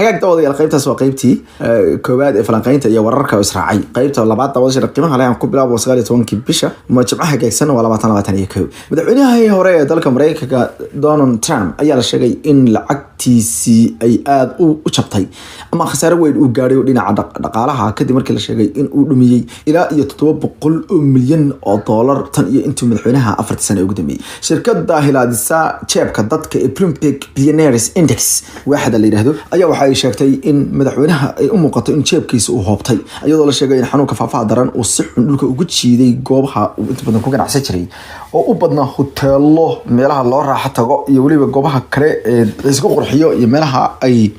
Hagaag daawadayaal, qaybtaas waa qaybtii koowaad ee falanqeynta iyo wararka oo israacay. Qaybta labaad, daawadayaal qiimaha leh, aan ku bilaabo 19-kii bisha ma Jimcaha hagaagsan waa 2021. Madaxweynihii hore ee dalka Mareykanka Donald Trump ayaa la sheegay in lacagtiisii ay aada u jabtay ama khasaare weyn uu gaadhay dhinaca dhaqaalaha, kadib markii la sheegay in uu dhumiyey ilaa iyo $700 milyan tan iyo intuu madaxweynaha 4-tii sane ugu dambeeyey. Shirkada hilaadisa jeebka dadka ee Bloomberg Billionaires Index waaxda la yidhaahdo ayaa waxa ay sheegtay in madaxweynaha ay u muuqato in jeebkiisa uu hoobtay, iyadoo la sheegay in xanuunka faafaha daran uu si xun dhulka ugu jiiday goobaha uu inta badan ku ganacsan jiray, oo u badnaa hoteelo, meelaha loo raaxo tago iyo weliba goobaha kale ee laysku qurxiyo iyo meelaha ay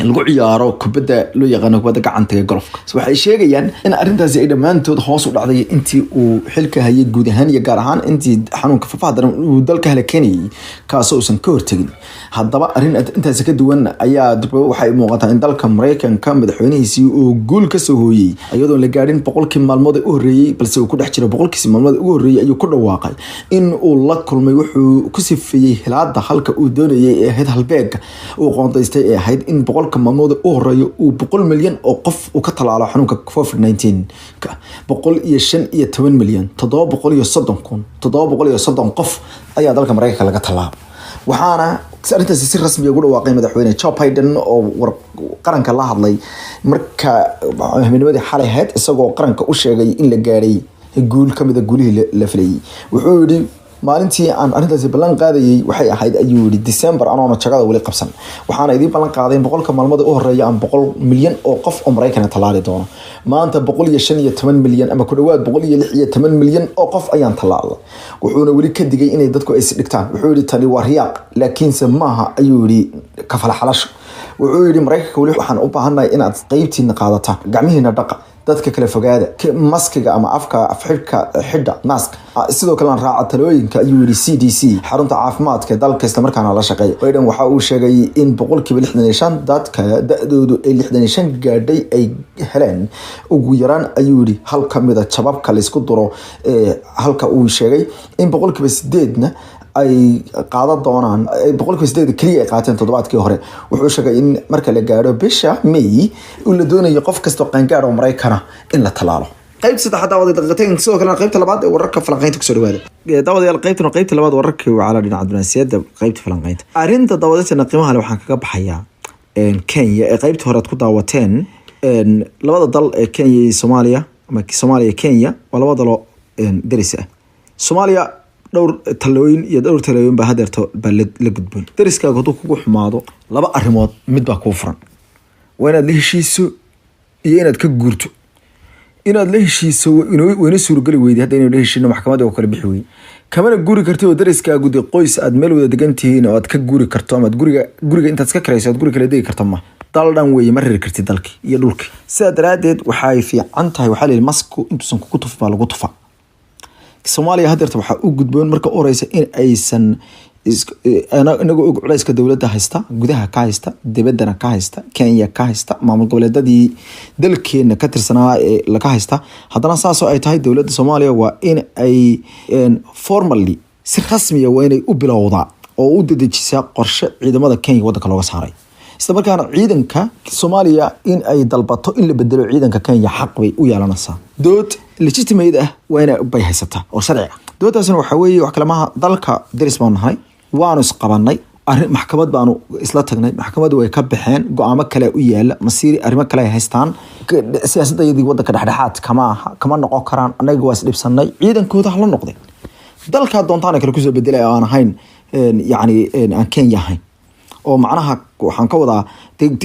lagu ciyaaro kubadda loo yaqaano kubadda gacanta ee golfka. Waxay sheegayaan in arrintaasi ay dhammaantood hoos u dhacday intii uu xilka hayay guud ahaan iyo gaar ahaan intii xanuunka fafaha daran uu dalka hala keenayay, kaasoo uusan ka hortegin. Haddaba arrin intaasi ka duwan ayaa waxay muuqataa in dalka Mareykanka madaxweynihiisii uu guul kasoo hooyey, iyadoon la gaadhin 100-kii maalmood ee u horreeyey, balse uu ku dhex jiro 100-kiisi maalmood ugu horreeyey, ayuu ku dhawaaqay in uu la kulmay wuxuu ku sifeeyey hilaada halka uu doonayay ee ahayd halbeega uu qoondaystay ee ahayd in 100-ka maalmood u horeeyo uu 100 milyan oo qof uu ka tallaalo xanuunka COVID-19 ka. 115,730,730 qof ayaa dalka Mareykanka laga tallaabay, waxaana arrintaasi si rasmi ugu dhawaaqay madaxweyne Joe Biden oo war qaranka la hadlay marka habeennimadii xalay ahayd, isagoo qaranka u sheegay in la gaadhay guul kamid a guulihii la filayay. Wuxuu yidhi: "Maalintii aan arrintaasi ballan qaadayay waxay ahayd," ayuu yidhi, "December, anoona jagada weli qabsan. Waxaana idiin ballan qaaday in 100-ka maalmood u horeeya aan 100 milyan oo qof oo Maraykana tallaali doono. Maanta 115 milyan ama ku dhawaad 116 milyan oo qof ayaan tallaalay." Wuxuuna weli ka digay inay dadku ay isdhigtaan. Wuxuu yidhi: "Tani waa riyaaq, laakiinse maaha," ayuu yidhi, "kafalxalasho." Wuxuu yidhi: "Maraykanka weli waxaan u baahannahay inaad qeybtiina qaadataan, gacmihiina dhaqa, dadka kale fogaada, maskiga ama afka afxidhka xidha, mask, sidoo kalena raaca talooyinka," ayuu yidhi, CDC, xarunta caafimaadka ee dalka, islamarkaana la shaqeeya. Biden waxa uu sheegay in 65% dadka da-doodu ay 65 gaadhay ay heleen ugu yaraan, ayuu yidhi, hal kamida jababka laysku duro, halka uu sheegay in 8%-na ay qaadan doonaan, 8% keliya ay qaateen toddobaadkii hore. Wuxuu sheegay in marka la gaadho bisha May uu la doonayo qof kastoo qaangaadh oo Maraykana in la tallaalo. Qaybta saddexaad, daawaday daqiiqatayn, sidoo kalena qaybta labaad ee wararka falanqaynta kusoo dhawaada. Daawadayaal, qaybtan qaybta labaad wararka wacala dhinaca diblomaasiyadda, qaybta falanqaynta arrinta daawadaytana qiimaha leh. Waxaan kaga baxayaa Kenya ee qaybta hore aad ku daawateen. Labada dal ee Kenya iyo Soomaaliya ama Soomaaliya iyo Kenya waa laba dalo deris ah. Soomaaliya dhowr talooyin iyo dhowr talooyin baa hadeerto baa la gudboon. Deriskaaga hadduu kugu xumaado, laba arrimood mid baa kuu furan: waa inaad la heshiiso iyo inaad ka guurto. Inaad la heshiiso wayna suurageli weyday hadda inaynu la heshiino, maxkamadda oo kale bixi weyey, kamana guuri kartid oo deriskaagu dee qoys aad meel wada degan tihiin oo aad ka guuri karto ama aad guriga intaad iska karayso aad guri kala degi karto ma dal dhan weeye, ma rari kartid dalkii iyo dhulkii. Sidaa daraaddeed waxay fiican tahay, waxaa la yidhi, masku intuusan kugu tufin baa lagu tufa. Soomaaliya hadeerta waxaa u gudboon marka u horeysa in aysan inagoo og culayska dowladda haysta, gudaha ka haysta, dibaddana ka haysta, Kenya ka haysta, maamul goboleedadii dalkeena ka tirsanaa ee laga haysta, haddana saasoo ay tahay dowladda Soomaaliya waa in ay formally, si rasmiya, waa inay u bilowdaa oo u dedejisaa qorshe ciidamada Kenya waddanka looga saaray. Isla markaana ciidanka Soomaaliya in ay dalbato in la bedelo ciidanka Kenya xaq bay u yeelanaysaa. Dood legitimate ah waa ina bay haysataa oo sharci ah. Doodaasna waxaa weeye wax kale maaha: dalka deris baanu nahay, waanu isqabanay, arrin maxkamad baanu isla tagnay, maxkamaddu way ka baxeen, go-aamo kale u yaala, masiiri arrimo kale ay haystaan, siyaasadayadii waddanka dhexdhexaad kama aha, kama noqon karaan, annaga waa isdhibsanay, ciidankooda hala noqdeen, dalkaa doontaana kale kusoo bedelay oo aan ahayn yacni aan Kenya ahayn. Oo macnaha waxaan ka wadaa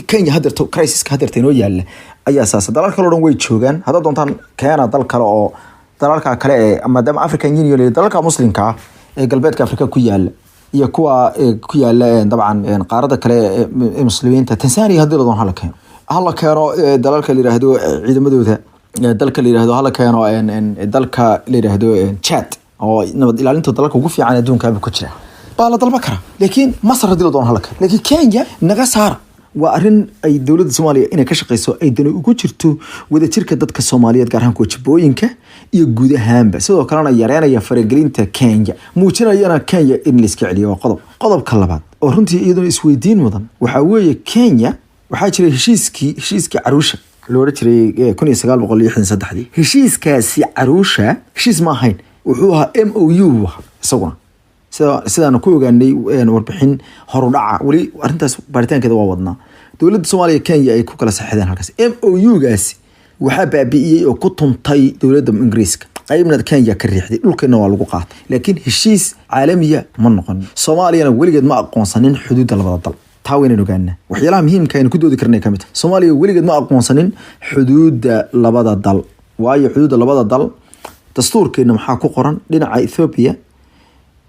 Kenya hadeerto crisiska hadeerta inoo yaala ayaa saasa. Dalal kale o dhan way joogaan, haddaad doontaan keena dal kale oo dalalka kale ee maadaama African Union iyo dalalka Muslimka ah ee galbeedka Afrika ku yaala iyo kuwa ku yaala dabcan qaaradda kale ee Muslimiinta, Tanzania haddii la doono hala keeno, hala keeno dalalka la yiraahdo ciidamadooda, dalka la yiraahdo hala keeno, dalka la yiraahdo Chad oo nabad ilaalinta dalalka ugu fiican adduunka ku jira baa la dalban karaa. Laakiin Masar haddii la doono hala keeno, laakiin Kenya naga saara. Waa arrin ay dowladda Soomaaliya inay ka shaqeyso ay dani ugu jirto wadajirka dadka Soomaaliyeed, gaar ahaan kuwa Jabooyinka iyo guud ahaanba, sidoo kalena yareynaya faragelinta Kenya, muujinayana Kenya in la iska celiyo. Waa qodob. Qodobka labaad oo runtii iyaduna isweydiin mudan waxaa weeye Kenya Waxaa jiray heshiiskii Caruusha la odhan jiray 1963. Heshiiskaasi Caruusha heshiis ma ahayn, wuxuu ahaa MOU buu ahaa isaguna, sidaanu ku ogaanay warbixin horudhaca. Weli arrintaas baaritaankeeda waa wadnaa. Dowladda Soomaaliya, Kenya ay ku kala saxideen halkaas. MOU-gaasi waxaa baabi'iyey oo ku tuntay dowladda Ingiriiska, qaybna Kenya ka riixday, dhulkeena waa lagu qaatay, laakiin heshiis caalamiya ma noqon. Soomaaliyana weligeed ma aqoonsanin xuduudda labada dal. Taa waynan ogaanaa, waxyaalaha muhiimka aynu ku doodi karnay ka mid tahay. Soomaaliya weligeed ma aqoonsanin xuduudda labada dal, waayo xuduudda labada dal dastuurkeena maxaa ku qoran? Dhinaca Ethiopia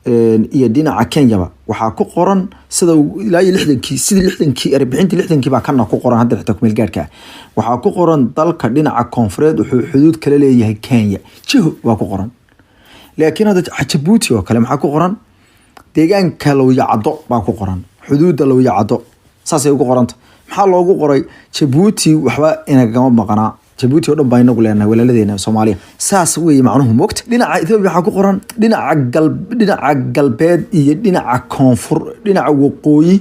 iyo dhinaca Kenyaba waxaa ku qoran sida ilaa iyo 60-kii, sidii 60-kii, erebixintii 60-kii baa kana ku qoran. Hadda xitaa kumeel gaarka ah waxaa ku qoran dalka dhinaca koonfureed wuxuu xuduud kala leeyahay Kenya, jiho waa ku qoran. Laakiin hadda Jabuuti oo kale maxaa ku qoran? Deegaanka Lowyacaddo baa ku qoran, xuduudda Lowyacaddo saasay ugu qoranta. Maxaa loogu qoray? Jabuuti waxba inagama maqanaa, Jabuuti oo dhan baa inagu leenahay, walaaladeena Soomaaliya, saas weeye macnuhu moogta. Dhinaca Ethiopia waxaa ku qoran dhinaca galbeed iyo dhinaca koonfur, dhinaca waqooyi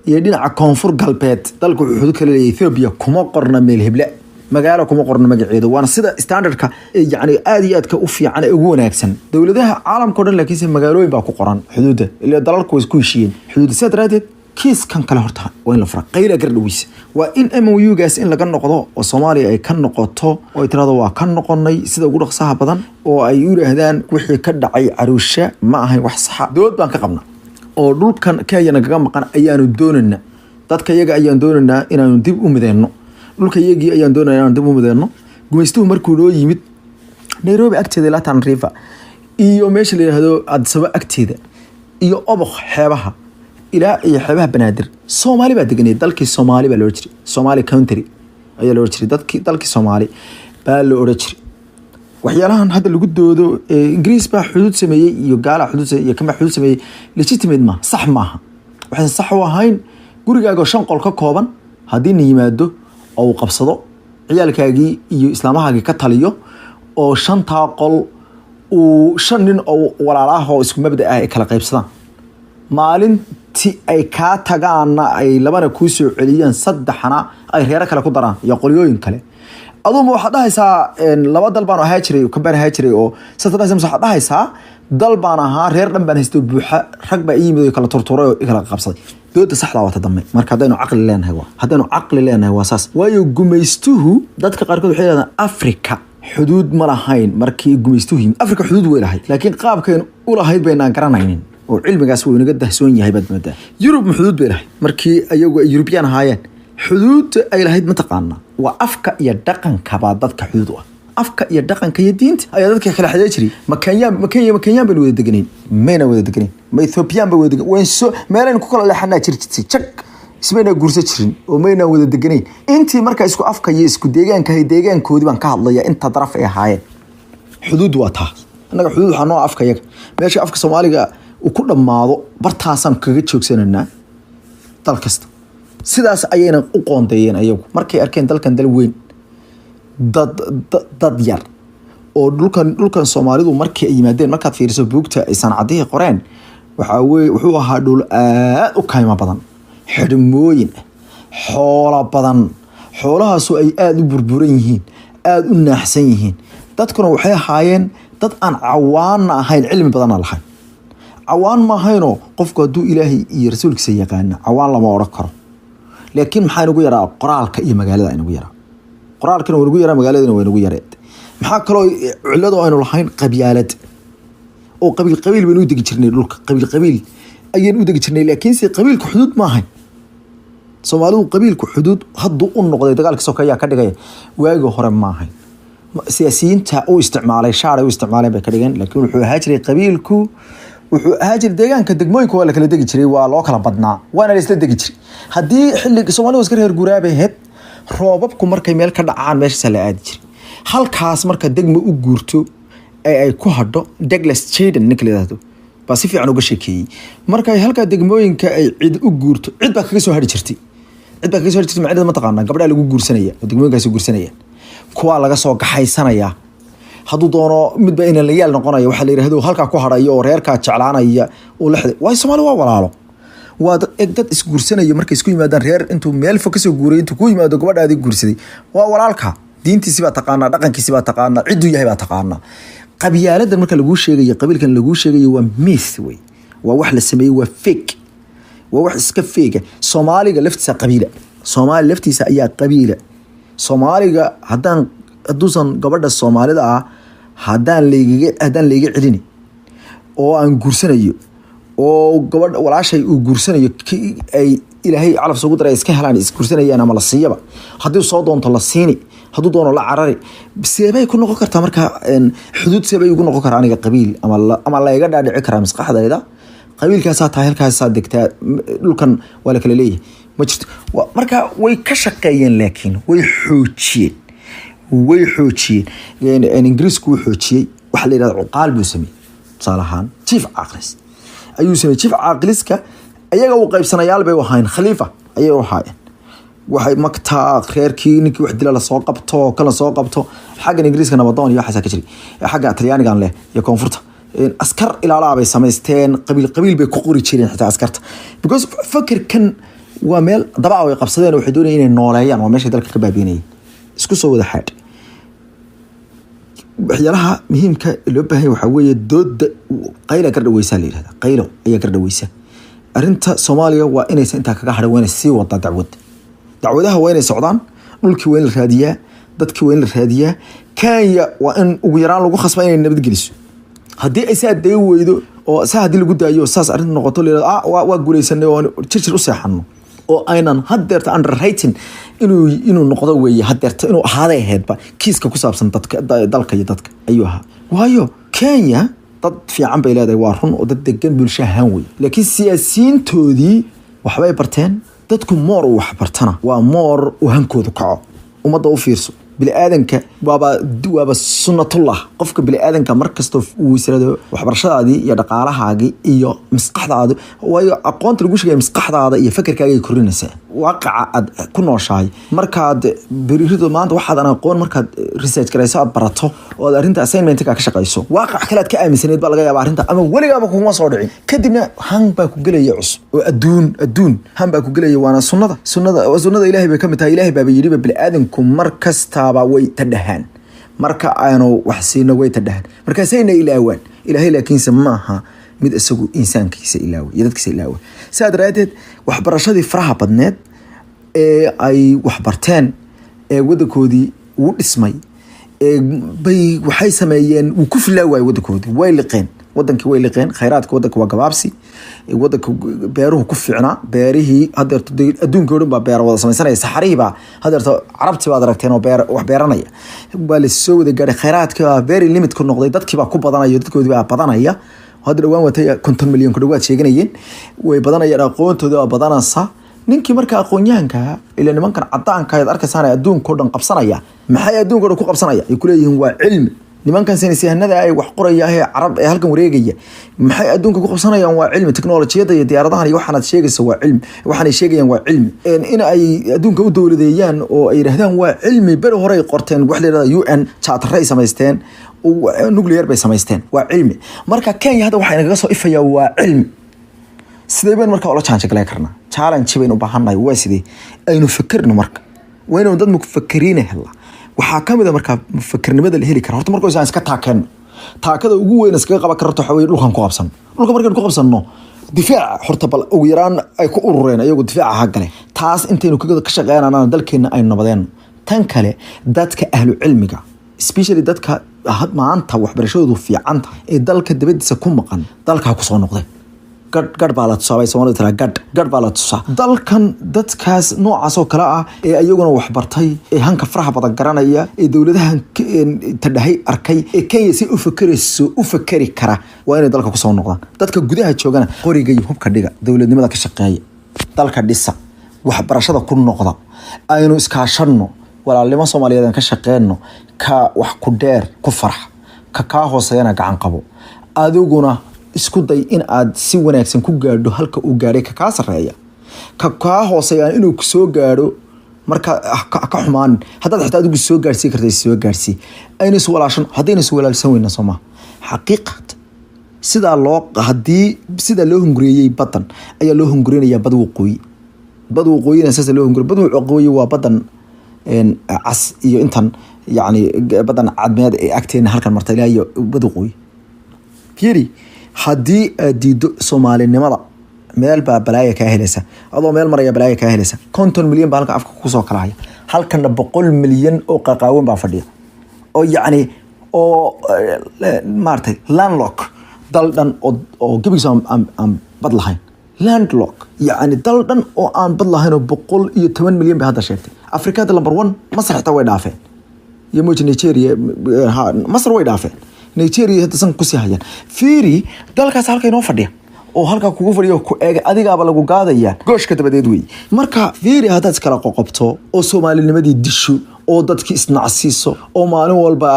iyo dhinaca koonfur galbeed dalku wuxuu xuduud kala leeyahay Ethiopia. Kuma qorna meel heble, magaalo kuma qorna magaceedu, waana sida standardka, yani aad iyo aadka u fiican ee ugu wanaagsan dowladaha caalamka o dhan. Laakiinse magaalooyin baa ku qoran xuduudda, ilaa dalalku way isku heshiiyeen xuduudda. Sidaa daraadeed kiiskan kale horta waa in la fura qayla gardhaweysa, waa in MOU-gaas in laga noqdo oo Soomaaliya ay ka noqoto oo ay tirahdo waa ka noqonay sida ugu dhaqsaha badan, oo ay u yidhaahdaan wixii ka dhacay Caruusha ma ahayn wax saxa, dood baan ka qabna oo dhulkan Kenya nagaga maqan ayaanu doonayna, dadka iyaga ayaan doonaynaa inaanu dib u mideyno, dhulka iyagii ayaan doonayna inaanu dib u mideyno. Gumaystuhu markuu noo yimid Nairobi agteeda ilaa Tana River iyo meesha la yidhaahdo Addis Ababa agteeda iyo Oboq, xeebaha ilaa iyo xeebaha Banaadir, Soomaali baa deganay. Dalkii Soomaali baa la odhan jiray, Somali country ayaa la odhan jiray, dadkii dalkii Soomaali baa la odhan jiray. Waxyaalahan hadda lagu doodo Ingiriis baa xuduud sameeyey iyo gaala xuduud sameeyey iyo kama xuduud sameeyey legitimate ma sax maaha. Waxaysan sax u ahayn, gurigaaga oo shan qol ka kooban haddii na yimaado oo uu qabsado, ciyaalkaagii iyo islaamahaagii ka taliyo, oo shantaa qol uu shan nin oo walaalaah oo isku mabda ah ay kala qaybsadaan, maalintii ay kaa tagaanna ay labana kuu soo celiyaan, saddexna ay reero kale ku daraan iyo qolyooyin kale, aduma waxaad dhahaysaa laba dal baan ahaa jiray, kan baan ahaa jiray, oo saas dhahaysaa, mise waxaad dhahaysaa dal baan ahaa, reer dhan baan haystay oo buuxa, rag baa ii yimid oo kala turturay oo kala qabsaday? Dooda saxda waa ta dambe. Marka haddaynu caqli leenahay, waa haddaynu caqli leenahay waa saas. Waayo gumaystuhu, dadka qaarkood waxay yidhahdaan Afrika xuduud ma lahayn. Markii gumaystuhu yimid Afrika xuduud way lahayd, laakiin qaabkayn u lahayd baynaan garanaynin oo cilmigaas wuu inaga dahsoon yahay baad moodaa. Yurub ma xuduud bay lahayd markii ayagu ay Yurubiyaan ahaayeen? Xuduud ay lahayd ma taqaanaa? Waa afka iyo dhaqanka baa dadka xuduud u ah, afka iyo dhaqanka iyo diinta ayaa dadka kala xadee jiray. Ma Kenyaan, ma Kenya, ma Kenyaan baynu wada deganayn? Mayna wada deganayn. Ma Ethiopian ba wada degan? Wayn soo meelaynu ku kala leexanaa jiri jirtay, jag ismaynaa guursan jirin oo maynaan wada deganayn. Intii marka isku afka iyo isku deegaanka ahay, deegaankoodii baan ka hadlaya, inta daraf ay ahaayeen. Xuduud waa taa. Annaga xuduud waxaa noo afka yaga, meesha afka Soomaaliga uu ku dhammaado bartaasaan kaga joogsanaynaa dal kasta. Sidaas ayayna u qoondeeyeen ayagu markay arkeen dalkan dal weyn, dad yar oo dhulkan Soomaalidu markii ay yimaadeen, markaad fiiriso buugta ay sancadihii qoreen, waxaa weye wuxuu ahaa dhul aad u kaymo badan, xidhmooyin ah, xoolo badan, xoolahaasu ay aada u burburan yihiin, aada u naaxsan yihiin. Dadkuna waxay ahaayeen dad aan cawaanna ahayn, cilmi badanna lahayn. Cawaan ma ahaynoo qofku hadduu Ilaahay iyo rasuulkiisa yaqaana cawaan lama odhan karo. Laakiin maxaa inagu yaraa? Qoraalka iyo magaalada inagu yaraa. Qoraalkana waa inagu yaraa, magaaladana waa inagu yareed. Maxaa kaloo cillado aynu lahayn? Qabyaalad oo qabiil qabiil baynu u degi jirnay dhulka, qabiil qabiil ayaynu u degi jirnay. Laakiinse qabiilku xuduud ma ahayn. Soomaalidu qabiilku xuduud hadduu u noqday dagaalka sokeeyaa ka dhigaya, waagii hore ma ahayn. Siyaasiyiinta u isticmaalay shaaray u isticmaaleen bay ka dhigeen, laakiin wuxuu ahaa jiray qabiilku, wuxuu ahaa jiray deegaanka, degmooyinka waa la kala degi jiray, waa loo kala badnaa, waana la isla degi jiray. Haddii xilli Soomaalidu iska reer guuraabay ahayd, roobabku markay meel ka dhacaan meeshaasa la aadi jiray. Halkaas marka degma u guurto ee ay ku hadho, Douglas Jaden ninka la yidhaahdo baa si fiican uga sheekeeyey, markay halkaa degmooyinka ay cid u guurto, cid baa kaga soo hadhi jirtay, cid baa kaga soo hadhi jirtay. Macnaheedu ma taqaanaa? Gabdhaha lagu guursanaya oo degmooyinkaasi guursanayaan, kuwaa laga soo gaxaysanayaa. Hadduu doono midba ina la yaal noqonaya waxaa la yidhahdo halkaa ku hadhaya oo reerkaa jeclaanaya oo la xiday. Waayo Soomaali waa walaalo. Waa dad eg, dad isguursanayo. Markay isku yimaadaan reer, intuu meel fog kasoo guuray, intuu ku yimaado gabadhaadii guursaday, waa walaalka. Diintiisi baa taqaanaa, dhaqankiisi baa taqaanaa, cidduu yahay baa taqaanaa. Qabyaaladan marka laguu sheegayo, qabiilkan laguu sheegayo, waa myth wey, waa wax la sameeyey, waa fake, waa wax iska fake ah. Soomaaliga laftiisa qabiila, Soomaali laftiisa ayaa qabiila. Soomaaliga haddaan hadduusan gabadha Soomaalida ah haddaan layga celini oo aan guursanayo, oo gabadha walaashay uu guursanayo, ay Ilaahay calaf sugu daray, iska helaan, isguursanayaan ama la siiyaba, haddii soo doonto la siini, hadduu doono la carari, seebay ku noqon kartaa marka xuduud? Seebay ugu noqon karaa aniga qabiil ama layga dhaadhici karaa maskaxdayda qabiilkaasaa tahay, halkaasaa degtaa, dhulkan waa la kala leeyahay? Ma jirto. Marka way ka shaqeeyeen, laakiin way xoojiyeen, way xoojiyeen. Ingiriisku wuu xoojiyey. Waxa la yidhahda cuqaal buu sameeyey. Tusaale ahaan, chief caaqlis ayuu sameeyey. Chief caaqliska ayaga u qaybsanayaal bay u ahaayeen, khaliifa ayay u ahaayeen. Waxay magtaa reerkii ninkii wax dila lasoo qabto, kala soo qabto. Xaggan Ingiriiska nabadoon iyo waxaasaa ka jiray, xagga Talyaanigan leh iyo koonfurta askar ilaalaa bay samaysteen. Qabiil qabiil bay ku qori jireen xitaa askarta, because fakirkan waa meel dabaa way qabsadeen. Waxay doonayeen inay nooleeyaan, waa meeshay dalka ka baabiinayeen. Isku soo wada xaadh, waxyaalaha muhiimka loo baahan waxaa weeye dooda qayla gardhaweysa la yihahda, qaylo ayaa gardhaweysa. Arrinta Soomaaliya waa inaysan intaa kaga hadhin, waa inay sii wadaa dacwadda. Dacwadaha waa inay socdaan. Dhulkii waa in la raadiyaa, dadkii waa in la raadiyaa. Kenya waa in ugu yaraan lagu khasba inay nabadgeliso. Haddii ay saa dayi weydo oo saa haddii lagu daayo, saas arrinta noqoto, la yihahdo, ah, waa guuleysanay oo jirjir u seexano oo aynan haddeerta underwriting inuu noqdo weeye. Haddeerta inuu ahaaday ahaydba kiiska ku saabsan dadka, dalka iyo dadka ayuu ahaa. Waayo, Kenya dad fiican bay leedahay, waa run, oo dad degan bulsho ahaan wey, laakiin siyaasiyiintoodii waxbay barteen. Dadku moor uu wax bartana waa moor uu hankoodu kaco. Ummadda u fiirso, biniaadanka waaba sunnatullah. Qofka biniaadanka markastoo uu israado waxbarashadaadii iyo dhaqaalahaagii iyo maskaxdaadi, waayo aqoonta lagu sheegaya maskaxdaada iyo fakerkaaga ay korinaysaa, waaqaca aad ku nooshahay. Markaad berido maanta waxaadan aqoon markaad research garayso, aad barato oo aad arrinta assignmentka ka shaqayso, waaqac kale aad ka aaminsanayd baa laga yaaba arrinta ama weligaaba kuguma soo dhicin. Kadibna han baa ku gelaya cusub oo adduun han baa ku gelaya. Waana sunnada Ilaahay bay ka mid tahay. Ilaahay baaba yidhiba, biniaadanku mar kastaaba way tadhahaan, marka aanu wax siino way tadhahaan, markaasayna ilaawaan Ilaahay. Laakiinse maaha mid isagu insaankiisa ilaawa iyo dadkiisa ilaawa. Sidaa daraaddeed, waxbarashadii faraha badneed ee ay waxbarteen ee wadankoodii ugu dhismay ee bay waxay sameeyeen, wuu ku filaa waayey wadankoodii, way liqeen wadankii, way liqeen. Khayraadka wadanka waa gabaabsi. Wadanka beeruhu ku fiicnaa, beerihii hadeerto dee adduunka o dhan baa beera wada samaysanaya. Saxarihii baa hadeerto, carabtii baad aragteen oo beer wax beeranaya, waa lasoo wada gaadhay. Khayraadkii baa very limit ku noqday, dadkii baa ku badanaya, dadkoodii baa badanaya. Hadda dhawaan watay 50 milyan ku dhawaad sheeganayeen, way badanayaan, aqoontooda waa badanaysa. Ninkii marka aqoon-yahanka, ila nimankan cadaanka ayaad arkaysaan ee adduunka o dhan qabsanaya, maxay adduunka o dhan ku qabsanaya ay kuleeyihiin? Waa cilmi. Nimankan saynisyahanada ay wax qoraya ee carab ee halkan wareegaya, maxay adduunka ku qabsanayaan? Waa cilmi. Teknolojiyadda iyo diyaaradahan iyo waxaanaad sheegaysa waa cilmi, waxaanay sheegayaan waa cilmi. In ay adduunka u dowladeeyaan oo ay yidhahdaan waa cilmi. Beri hore ay qorteen wax la yidhahda UN charter ay samaysteen, nuclear bay samaysteen, waa cilmi. Marka Kenya hadda waxaa inagaga soo ifayaa waa cilmi. Sidee baynu markaa ula challenge galeen karnaa? Challenge baynu u baahannahay. Waa sidee aynu fakerno? Marka waa inaynu dad mufakiriina helnaa. Waxaa ka mid a markaa mufakirnimada la heli kara, horta marka aan iska taakeenno, taakada ugu weyn iskaga qaban karto waxaa weye dhulkan ku qabsano. Dhulka markaynu ku qabsanno, difaaca horta bal ugu yaraan ay ku urureen iyagu, difaaca ha gale. Taas intaynu ka shaqeynana dalkeena aynu nabadeenno. Tan kale, dadka ahlu cilmiga, especially dadka maanta waxbarashadoodu fiican tahay ee dalka dibadiisa ku maqan, dalka ha kusoo noqdeen. Gadh gadh baa la tusaa bay Soomaalida tiraa, gadh gadh baa la tusaa. Dalkan dadkaas noocaas oo kale ah ee iyaguna waxbartay, ee hanka faraha badan garanaya, ee dowladahan tadhahay arkay, ee Kenya si u fakerayso u fakeri kara, waa inay dalka kusoo noqdaan. Dadka gudaha joogana, qoriga iyo hubka dhiga, dowladnimada ka shaqeeya, dalka dhisa, waxbarashada ku noqda. Aynu iskaashanno, walaalnimo Soomaaliyeed aan ka shaqeyno. Ka wax ku dheer ku farx, ka kaa hooseeyana gacan qabo. Adiguna isku day in aad si wanaagsan ku gaadho halka uu gaadhay ka kaa sarreeya. Ka kaa hooseeya inuu soo gaadho marka ka xumaanin. Haddaad xitaa adigu soo gaadhsii karta, soo gaadhsii. Aynu is walaashan. Haddaynu is walaalsan weyna, soo maha xaqiiqat? Sidaa loo haddii sidaa loo hungureeyey badan ayaa loo hungureynayaa bad waqooyi. Bad waqooyina saasa loo hungure. Bad waqooyi waa badan Cas iyo intan, yacni badan Cadmeed ee agteena halkan marta ilaa iyo bad waqooyi. Fiiri, haddii aad diido Soomaalinimada, meel baa balaaya kaa helaysa. Adoo meel maraya balaaya kaa helaysa. 50 milyan baa halkan afka kusoo kala haya, halkana 100 milyan oo qaqaawan baa fadhiya, oo yacni oo maaragtay landlock, dal dhan oo gebigiisa aan bad lahayn. Landlock, yacni dal dhan oo aan bad lahayn oo 110 milyan bay hadda sheegtay. Afrikada number one, Masar xitaa way dhaafeen iyo moja Nigeria. Ha, Masar way dhaafeen, Nigeria hadda san kusii hayaan. Fiiri, dalkaas halka inoo fadhiya oo halkaa kugu fadhiya oo ku eega, adigaaba lagu gaadaya gooshka dabadeed wey. Marka fiiri, haddaad iskala qoqobto oo Soomaalinimadii disho oo dadkii isnacsiiso oo maalin walba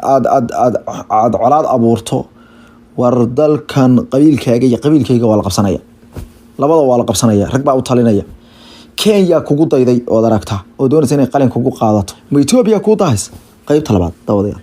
aad colaad abuurto, war dalkan qabiilkaaga iyo qabiilkayga waa la qabsanaya, labada waa la qabsanaya. Rag baa u talinaya. Kenya kugu dayday ood aragtaa oo doonaysa inay qalin kugu qaadato. Ma Etoobiya kuu dahaysa? Qaybta labaad, daawadayaal.